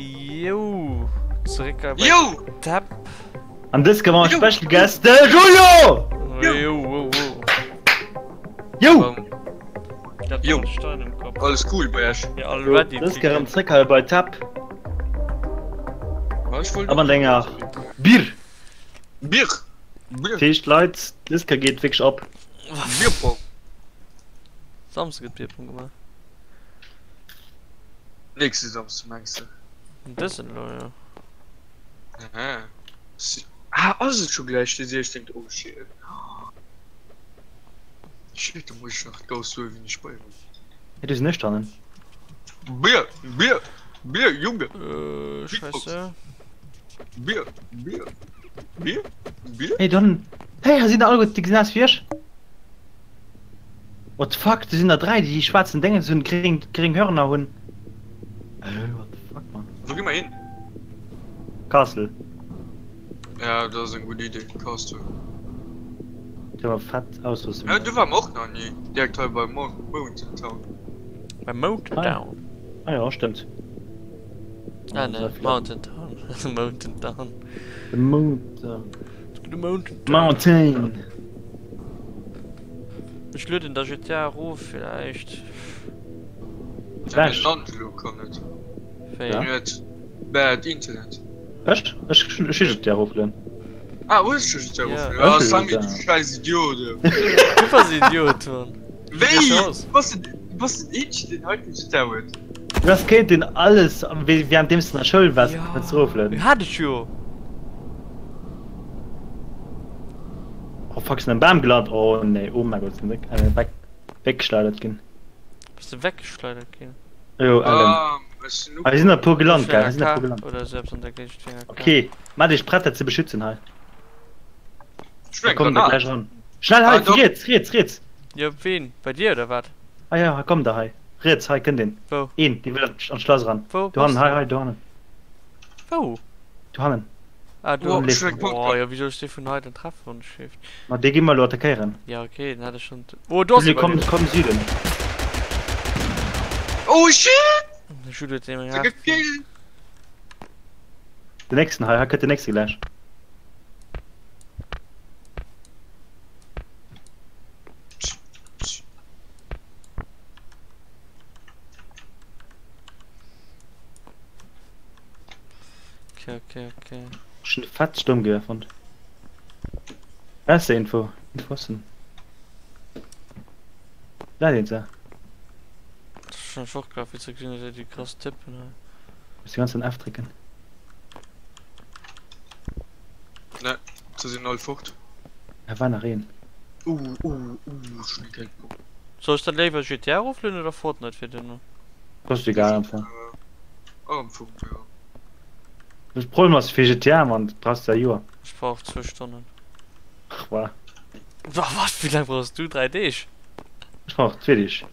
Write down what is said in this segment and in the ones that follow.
Yo! Zeréck bei Yo! Tap. An dës Kéier mam Special Guest, de Julio! Yo, yo, yo. Yo! Dat Yo. war en Stein am Kapp. Alles cool bei Iech? Ja, already. Dës Kéier erëm zeréck hei bei Tap. Ma ech wollt A mat enger Bier. Bier! Bier! Dat heescht, Leit, dës Kéier geet et wierklech ab. Bierpong! Samsde gëtt Bierpong gemaach. Nächste Samsde mengs de? Dësen elo, jo. Aha. Ah, ass et scho gläich de 16.? Oh shit. Shit, da muss ech nach d'Gauss soen, wien ech bei hunn. Hey, du sinn ech dannen. Bier, Bier, Bier, Junge. Äh, Scheisse. Bier, Bier, Bier, Bier. Hey, dann. Hey, hei sinn der alleguer, déi gesinn aus wéi ech. What the fuck, do sinn der 3 déi schwaarzen Déngens hunn, gréng gréng Hörner hunn. Äh, what the fuck man. Wou gi mer hin? Castle. Ja, dat ass eng gutt Idee, Castle. Do war fett Ausrüstung. Ja, do war mer och nach ni, direkt hei bei Mountain Town. Bei Mountain Town? Ah ja, stëmmt. Ah ne, Mountain Town. Mountain Town. Mountain. Mountain. Mountain. Ech lueden da GTA erof villäicht. Vläicht. Den Angelo kann net. Wéi? Hien huet bad Internet. Echt? Ech ech hu GTA erofgelueden. Ah hues du GTA erofgelueden? Ah Samy du schäiss Idiot. Du bass Idiot Mann. Wéi? Du bass den du bass den eenzegen deen hei kee GTA huet. Du bass kéint deen alles währenddeems de an der Schoul waars kanns eroflueden. Hat ech jo. Oh fuck, sinn am Bam gelant. Oh nee, oh mein Gott, sinn weg, äh, weg, weggeschleidert ginn. Bass de weggeschleidert ginn? Jo, Ellen. Ah, ech sinn Hei sinn der puer gelant, gell? Hei sinn der puer gelant. Oder selbst an der Géigend wéi eng AK. Okay, maat iech prett dat ze beschützen hei. Ech Da hunn eng kommen der Granat. gläich ran. Schnell hei, Ah, vu doch. riets, riets, riets. Jo, ween? Bei dir oder wat? Ah ja, hei kommt der hei. Riets, hei kënnt een. Wou? Een, dee wëll an d'Schlass eran. Wou Dohannen, bass hei, du? hei, dohannen. Wou? Dohannen. Ah, du. Oh, ech hunn eng Oh, Pumpgun. jo, wéi soll ech dee vun hei denn treffen, wann ech schläft? Ma dee gi mer elo attackéieren. Ja, okay, den hat ech schon. Oh, do ass Julio, ee bei komm, dir! komm Süden. Oh shit! De Julio huet deem eng Der haart gëtt kill! Den nächsten hei, hei kënnt den nächste gläich. Okay, okay, okay. Ech hunn e fett Sturmgewehr fonnt. Wou ass de Info? Info ass den. Läit een se? Schon ech och grad fir ze gesinn, dass déi krass Typen hei. Muss die ganze Zeit F drécken. Ne, se sinn all fort. Da war nach een. Uh, uh, uh, schon eng geil Pump. Soll ech dann léiwer GTA eroflueden oder Fortnite fir duerno? Das ass egal am Fong. Oh, am Fong, jo. Das Problem ass fir GTA, man, brauchst du ja Joer. Ech brauch zwou Stonnen. Ach wa. Wa wat? Wéi laang brauchs du? 3 Deeg? Ech brauch zwee Deeg.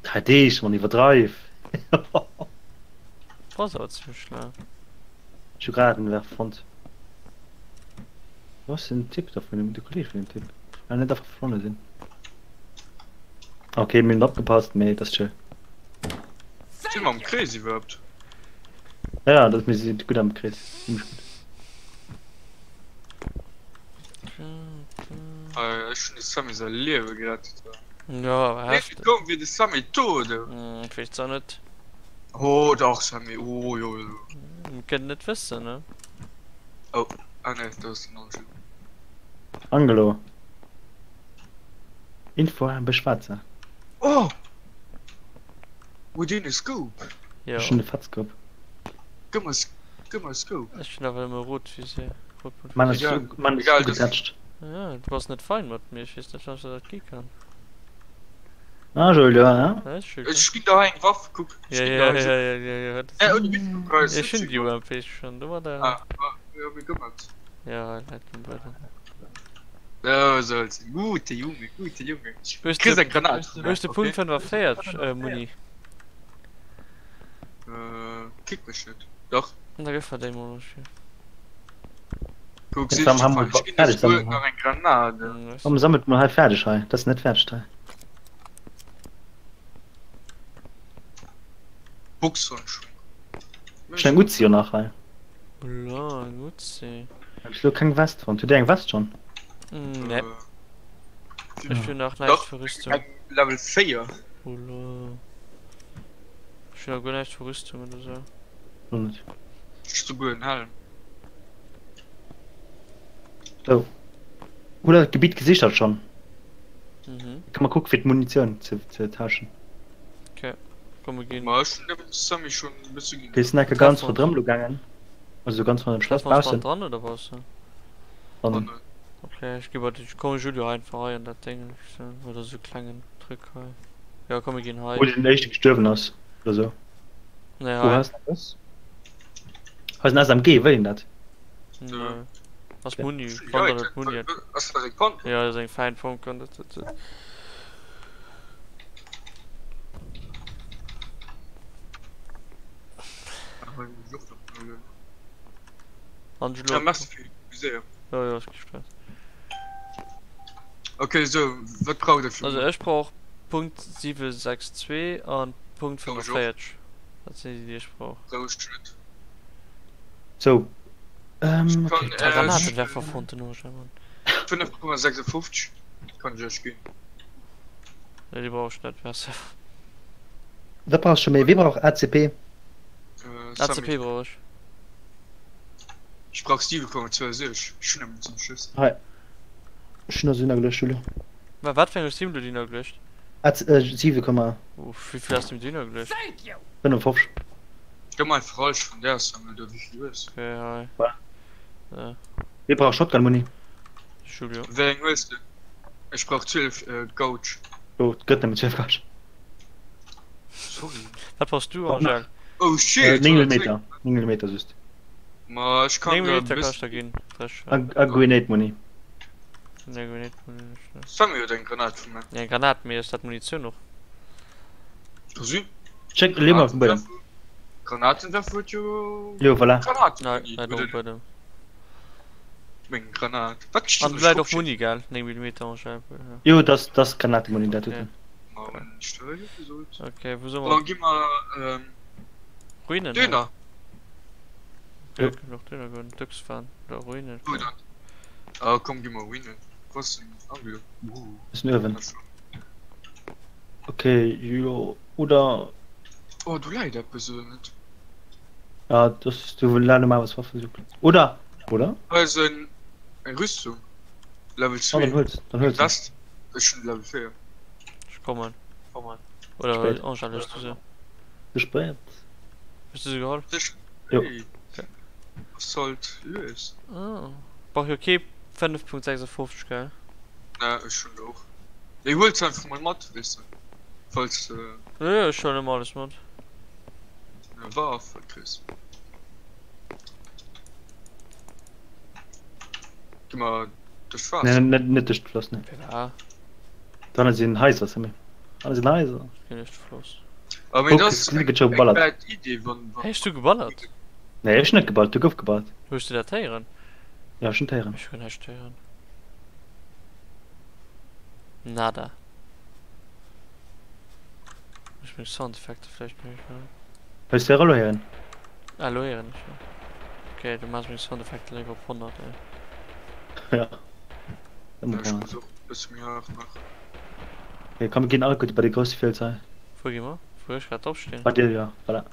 3 Deeg, man, iwwerdreiw. Brauchs awer zimmlech laang. Ech hu grad en Werf fonnt. Wou ass den Typ da vun dem, de Kolleg vun dem Typ? Ech well net einfach verschwonne sinn. Ok, mir hunn opgepasst, mee et ass chill. Si mer am Krees iwwerhaapt? Ja, ja, dat mir si gutt am Krees. Zimmlech gutt. Ech hunn de Sammy säi Liewe gerett. Ja, awer hefteg. Komm, wier de Sammy tot? Hm, weess zwar net. Oh dach, Sammy, oh jo jo. Mir kënnen net wëssen, ne? Oh, ah ne, do ass den Angelo. Angelo. Info en bësch Waasser. Oh! Huet een e Scope? Jo. Ech hunn e Fettscope. Gëmm mer, gëmm mer e Scope. Ech hunn awer nëmme rot Visier. Rot mat Maan ass Egal, maan ass egal, das. ugetätscht. Ja, du bass net fein mat mir, ech weess net wat dat gi kann. Ah Julia, hein? Ja, ech Julia. Ech ginn der hei eng Waff, kuck. Ech Ja, ginn ja, der hei ja, ja, ja, ja, wat Äh, ohne Witz, kuck hei, Ech hunn déi UMP schon, domadder. Ah, ah, ja, mee gëmm et. Ja, hei läit den Buedem. Sou soll et sinn. Gute Junge, gute Junge. Hues Kriss de eng Granat. hues de Punkt 45 äh, Muni? Äh, kick mech net. Dach. Da gëff mer déi mol ech. Kuck, Jetzt si haben wir ech ginn dir fertig, souguer sammeln nach eng Granat. Komm, sammelt mal hei fertig hei. Das ist net fertig hei. Boxhandschuh. Ech hunn eng Uzi jo nach hei. Oula, eng Uzi. Hab ech lo keng West fonnt. Hutt dir eng West schonn? Nee. Ech hunn nach näischt vu Rüstung. Eng Level 4. Oula. Ech hunn nach guer näischt vu Rüstung oder sou. Lo net. Ech hu souguer en Helm. Sou. Hutt der d'Gebitt gesichert schonn? Mhm. Ka mer kucke fir d'Munitioun ze ze tauschen. Okay. Komm mir ginn. Ma ech hunn dem Sammy schonn e bësse ginn. Okay, sinn enke ganz ronderëm lo gaangen. Also ganz ronderëm Schlass Treffen wir uns baussen. dran oder baussen? Bannen. Okay, ech gi bei de komm Julio einfach hei an dat Ding oder sou klengen Truc hei. Ja komm mir ginn hei. Wou den éischte gestuerwen ass oder sou. Nee Wo hei. ass das? Hei ass en SMG, wëll een dat? Nee. Ass Okay. Muni, wann der net Muni huet. Ass dat eng Pump? Ja, dat ass eng fein Pumpgun, dat dat dat. Angelo. Ja, merci fir d'Viséier. Ja, ja, ass kee Stress. Okay, sou, wat braucht der fir Also ech brauch Punkt 762 an Punkt 45. Dat sinn déi, déi ech brauch. Brauch ech net. Sou, ähm, okay. Äh, Granatenwerfer fonnt den Oger, Mann. 5,56 kann ech iech ginn. Nee, déi brauch ech net, merci. Wat brauchst du méi? Wie brauch ACP? Äh, ACP brauch ech. Ech brauch 7,62. Ech hunn nëmmen zum Schluss. Hei. Ech hunn der se ënnergeluecht, Julio. Wa wat fir eng hues du em do ënnergeluecht? AC, äh, 7,. Uff, wéi vill has du em do ënnergeluecht? 55. Gëmm mer einfach alles vun där Sammel do, wéi vill du hues. Okay, hei. Voilà. Ja. Wie brauch Shotgun Muni? Julio. Wéi eng hues de? Ech brauch 12 Gauge. Do gëtt nëmmen 12 Gauge. Sorry. Wat brauchs du Angèle? Oh shit! 9 Millimeter, 9 Millimeter just. Ma ech kann 9 der Millimeter kann ech bëssen. der ginn. Dréch. A Grenade Muni. Ne Grenade Muni ech net. Sammy huet eng Granat vu mir. Eng Granat, mee ass dat Munitioun och? Ka sinn. Check, lee mol op den Buedem. Granatenwerfer huet jo. Jo, voilà. Granaten. Nei, nei, do Buedem. Meng Granat. Wat An do läit och Muni, gell? 9 Millimeter Angèle. Jo, dat ass Granatemuni, dat doten. Okay, wou soll mer? Dann gi mer. Ruinen. Döner. Jo. Kënnen och Döner goen. Ducksfan oder Ruinen. Wou dann? Ah, komm, gi mer Ruinen. Wou ass den Angelo? Ass den Uewen. Okay, jo, oder. Oh, do läit eppes, oder net? Ja, das du läit normalerweis Waffe so. Oder? Oder? Hei ass eng eng Rüstung. Level 2. Oh, dann huels, dann huels. West. Ech hunn Level 4. Ech kommen. Oder Spät. Angèle, hues du se? Zu spät. Hues du se geholl? Sech. Jo. Hey. Assault lues. Ah. Brauch jo kee 5.56, gell? Ne, ech hunn der och. Mee huel se einfach mol mat, weess de. Falls de. Jo, jo, ech huelen ëmmer alles mat. Eng Waf kriss. Gi mer duerch d'Waasser. Nee, net, net duerch d'Floss, nee. Firwat? Dohanne sinn Haiser, Sammy. Dohanne sinn Haiser. Ech ginn duerch de Floss. A mee Guck, dat ass es eng gëtt scho geballert. bad Idee, wann. Hä, hues du geballert? Nee, ech hunn net geballert, do gouf geballert. Hues du dat héieren? Ja, ech hunn d'héieren. Ech hunn näischt héieren. Nada. Muss meng Soundeffekte vläicht méi héich maachen. Hues de elo héieren? Ah, elo héieren ech, jo. Okay, du maass meng Soundeffekte léiwer op 100, ey. Ja. Ja, ech muss och e bësse méi haart maachen. Okay, komm, mir ginn alleguerte bei de grousse Fiels hei. Wou gi mer? Wou ech grad drop stinn? Bei dir, jo, voilà.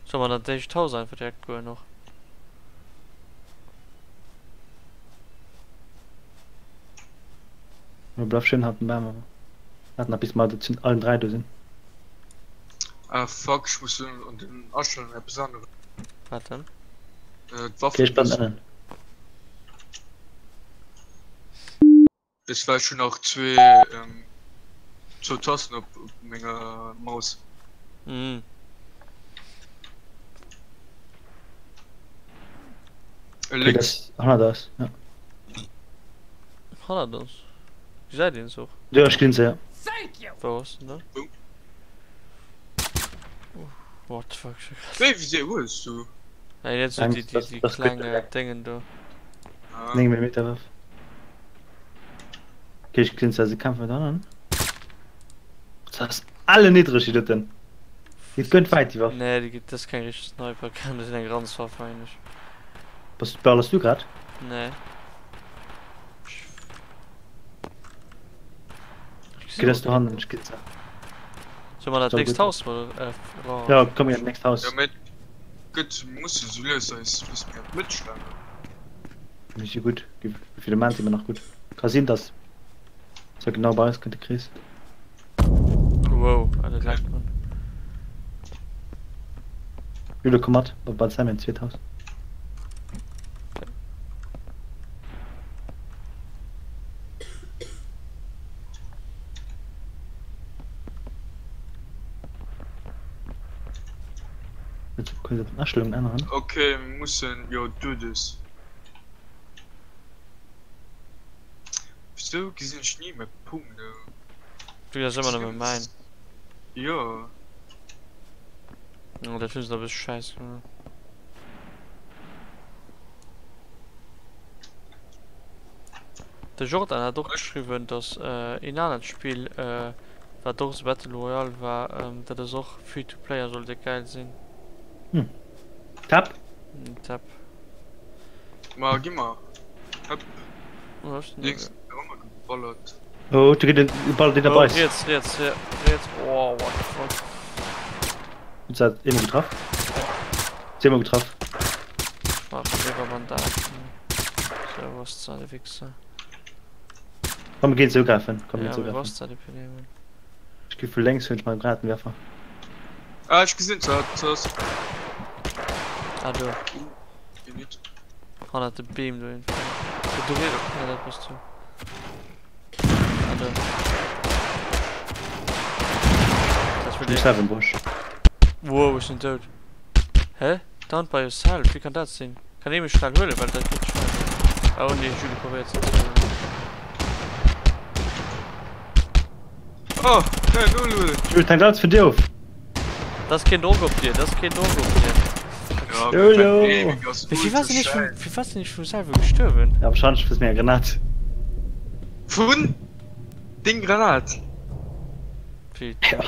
Solle mer an dat éischt Haus einfach direkt goen och? Mir bleif schön hannert den Bam awer. Waarden nach bis mer zu allen 3 do sinn. Ah fuck, ech muss un den Astellungen eppes änneren. Wat denn? Äh, Okay, ech d'Waffen. bleiwen ënnen. Ech well ech hun nach zwee ähm, zwou Tasten op, op menger Maus. Mhm. E Okay, lénks. das hannert eis, ja. Hannert ons? Gesäit een se och? Jo, ech gesinn se, ja. Wou ass den dann? Wou? What the fuck, ech hu grad. Wéi Visier hues du? Nee, net sou Eng, déi, déi, das, déi das kleng gëtt äh, Déngen do. Ah. 9 mm Waff. Okay, ech gesinn se, se kämpfen mat aneren. Dat ass elle niddreg déi doten. Déi gënnt wäit déi Waff. Nee déi gëtt, dat ass keng richteg Sniper Gun, dat ass eng Ranzwaff eigentlech. Bass, ballers du grad? Nee. Okay, das do hannen, ech ginn se. Soll mer dat nächst Haus mol äh, Ja, komm mir nächst Haus. Ja, mä gëtt musse sou lues eis bëssen méi an d'Mëtt stellen. Mir si gutt, fir de Moment si mer nach gutt. Ka sinn, dass se genau bei eis kënnt, de Chris. Wow, ah, dat leckt man. Julo, komm mat, bei Sam en zweet Haus. Astellungen änneren. Ok, mir mussen jo do des. Wisou gesinn ech ni mäi Punkt do? Du ass ëmmer nëmme mäin. Jo. Oh, dat hunn se da e bësse schäiss gemaach. De Jordan hat och geschriwwen, datt een anert Spill, wat och esou Battle Royale war, dat ass och Free to Play a soll déck gäil sinn. Hm. Tap? Tap. Ma gi mer. Hëpp. Lénks erëmmer geballert. Oh, do geet en ballert een op Oh, eis. riets, riets, ja, riets. Oh, what the fuck. Huet se eemol getraff? Zweemol getraff. Ech maachen léiwer Bandagen. Sou, wou ass de Wichser? Komm, mir ginn se ugräifen. Komm, mir Ja, ginn se mir ugräifen. brauchst de nehmen. Ech gi vu lénks hunn ech mei Granatenwerfer. Ah, ech gesinn se, se ass. Ah, do. Een Hit. Hannert de Beem do irgendwo. Do, do, ja, dat bass du. Ah, do. Dat will Ich ich. selber im Busch. Wow, ech sinn dout. Hä? Down by yourself? Wéi kann dat sinn? Kann ee mech schnell huelen, well dat geet schnell. Oh nee, Julie probéiert ze huelen. Oh, nee, null, null. Jules, hängt alles vun dir of. Dat ass keen Drock op dir, dat ass keen Drock op dir. Ja, Jojo. Mee firwat sinn ech vum, firwat sinn ech vum selwe gestuerwen? Ja, wahrscheinlech vun menger Granat. Vun deng Granat? Wéi? Ja.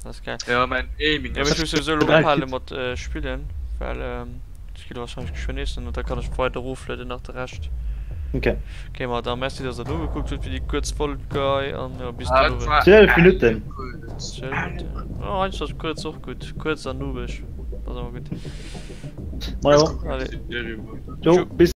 Dat ass geil. Ja, mein Aiming Ja, mee ech muss souwisou elo Drei ophale Hits. mat spillen, well ech gi lo wahrscheinlech geschwënn eessen an da kann ech weider eroflueden nach de Rescht. Okay. Ok, ma da merci dass der nogekuckt hutt fir déi kuerz Folg hei an jo bis Ah, den dat Owend. war 12 Minutten. kuerz. 12 Minutten. Oh, heiansdo ass kuerz och gutt. Kuerz an noobeg, dat ass ëmmer gutt. Majo. Allez. Jo, bis.